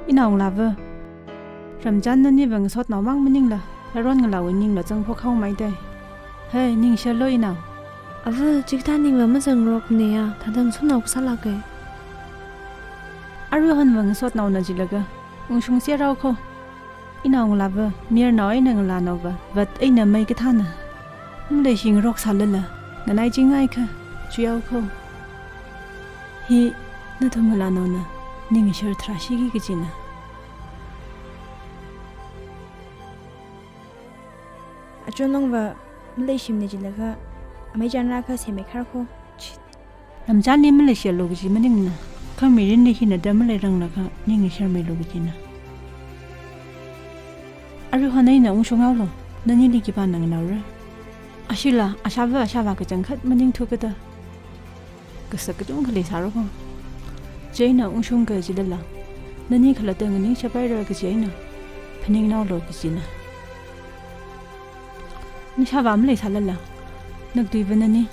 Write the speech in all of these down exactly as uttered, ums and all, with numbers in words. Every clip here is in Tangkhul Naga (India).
Inao ngalāva. Ramchan naniva ngasotnao mang maningla, laron ngalāwui ningla zangphok haomeida. Hei, ningshilo inao. Ava, chikathā ningva mazangrokne ya, thāda ngasotnao kasā lāka. Aruihonva ngasotnaona jilaga, ungshung serrao kho. Inao ngalāva, mayarnao eina ngalānaova, vat eina mei kathāna. Maleishi ngaroksālala, nganaichingaikha, chuyao kho. Hi, nathum ngalānaona, ningshar tharāshiki kajina. Achon longva, maleishimana jilaga, amei chānrākha semeikhar kho. Chit. Ramchanli maleishilu kaji maningna, kha mirinli hina da maleiranglakha, ningsharmeilu kajina. Aruihon eina ungshunghaolu, nanili khipāna nganaora. Ashila, ashāva ashāvā kachangkhat maningthu kada. Kasak kachungkha leisāra kho. Chieina ungshungka jilala, nani khalatta nganingshapaira kaji eina, phaningnaolu kajina. Nashāvā maleisālala, naktuiva nani,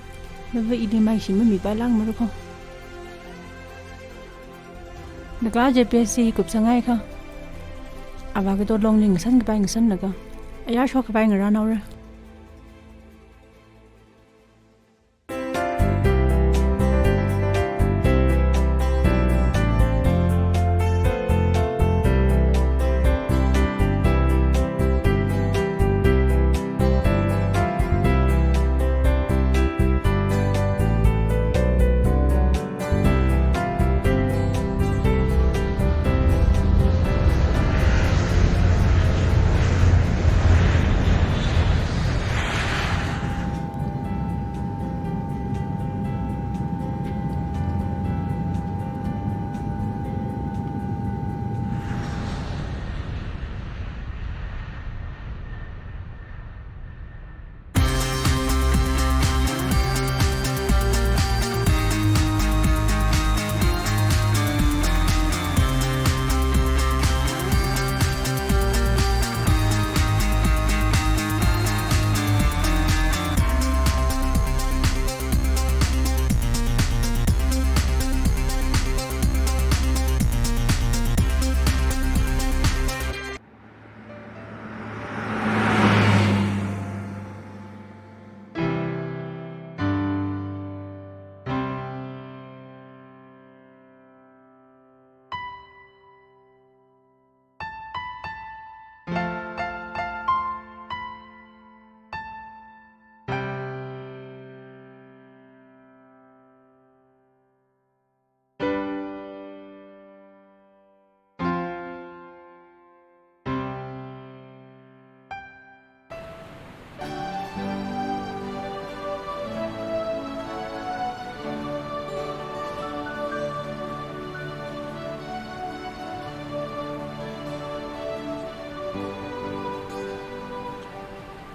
nava ili maishi mamipailākmara kho. Naka J P S C kupsangaikha, avā kato longli ngasan kapai ngasanlaga, ayar shokkapai ngarānaora.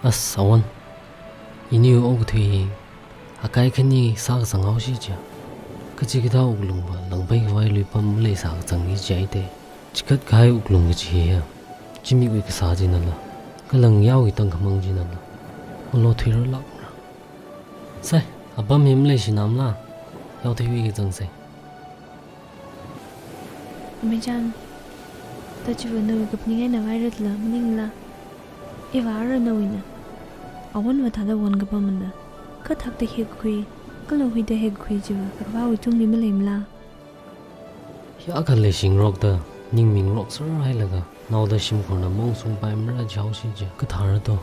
As, Awon. Iniwui okathui hi akai khani sākazang haosi jiya. Kachikathā wuklungva langpai khavai luipam maleisā kazangki jihaida. Chikat kahai wuklung kaji hiya, zimikwui kasā chinala, kala ngayāwui tangkhamang chinala, malothuirarlākmara. Sai, apam hi maleishinamla, yaothuiwui kazangsa. Amei chān, ta chiva nawui kaphaning eina vairatla maningla, iva ara nawuina. Awonva thāda won kapamana. Kha thakta hekakhui, kala huida hekakhui chiva, akhava wuitungli maleimala. Hiyākha leishingarokta, ningmingarokserhailaga, naoda shimkhurna maungshungpaimara jihaosi jiya, kathāra to.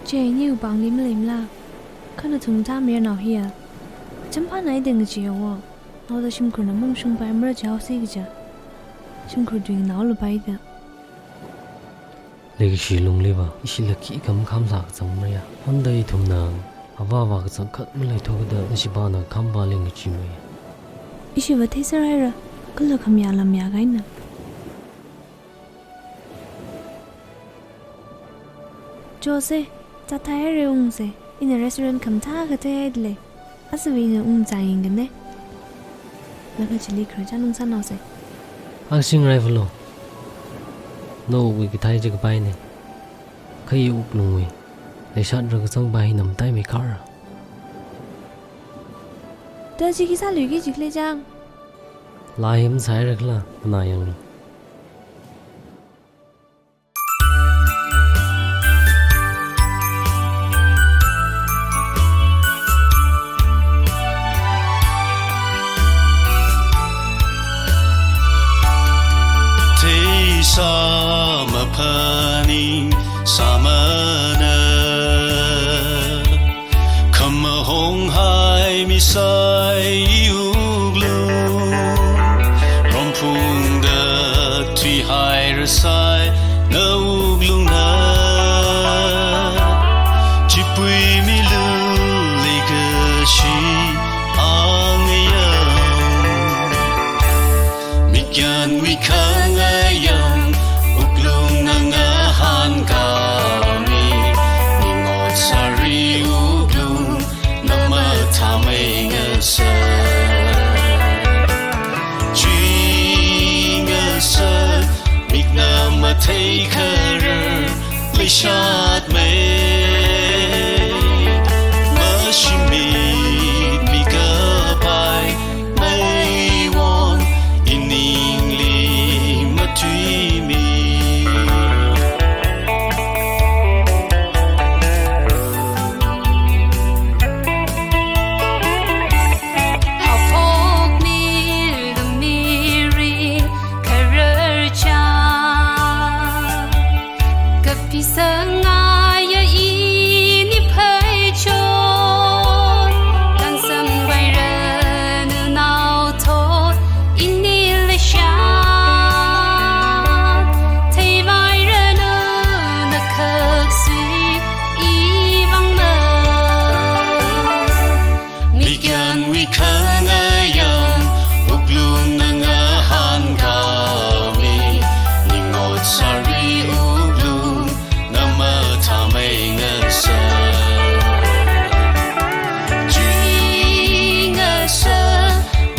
Che, iniwui pāngli maleimala. Kha nathum thā mayarnao hiya, champhānaida ngacheehaowa. Naoda shimkhurna maungshungpaimara jihaosi kaja. Shimkhur tui nganaolupaida. Leikashi lungliva, ishila khikha makhamsā kazangmaraya. Honda ithumna avāvā kazang khat maleithu kada, nashibana khampā lingkachimei. Ishiva theiserhaira, kala khamayā lamyā kahaina. Chose, chāthaihaira ungse, ina restaurant khamathā akha theihaidalei. Asava ina ungzāyangkane. Laga chili khararchan ungsānaose. Akshingraivalu. Nawui kathei chi kapaine. Kha iwui wuklungwui leishatra kazangpa hina mataimeikharra. Ta chi khi sāluiki jikhalei chang. Laa hi masāhaira khala, nganā yanglu. Sāma phaning sāmana, khamahong haimi sai wuklung, romphungda thuihaira sai nawuklungna, chipuimilu leikashi angayang. Mikyanwui khangayang wuklungna ngahānkāmi, ningot sāri wuklungna mathāmei ngasa. Chi ngasa, mikna matheikharar leishatmei, mashimitmi kapai meiwon, iningli matuimi. Haophokmi lumirin khararchān, kapisangaya ini pheichon, langsamvairanu naothot ini leishat, theivairanu nakhaksui ivangna. Mikyanwui khangayang wuklungna ngahānkāmi, ningot sāri wuklungna mathāmei ngasa. Chi ngasa,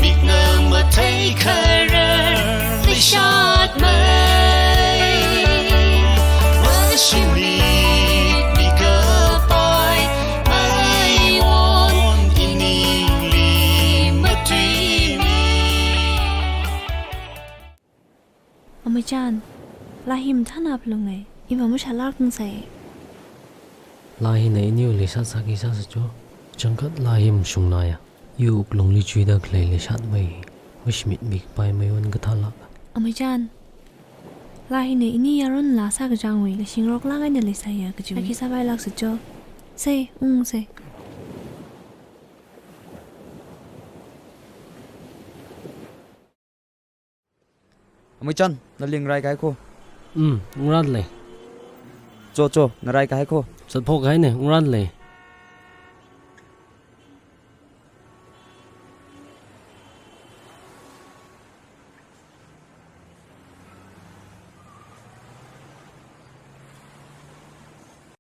mikna matheikharar leishatmei, mashimitmi kapai meiwon, iningli matuimi. Amachan, laa hi mathāna phalunge, ima mashālāk ngasai. Laa hina iniwui leishat sāki sāsa cho. Changkhat laa hi mashungnaya, iwui wuklungli chuida khalei leishatmei, mashimitmi kapai meiwon kathālāk. Amachan, laa hina ini yaron laa sākachangwui, leishingaroklāk eina leisāya kajiwui sāki sāpailāksa cho. Sei, ungsa. Amachan, nali ngarai kahai kho. Um, ngarāle. Cho, cho, ngarai kahai kho. Zatphok haine, ngarāle.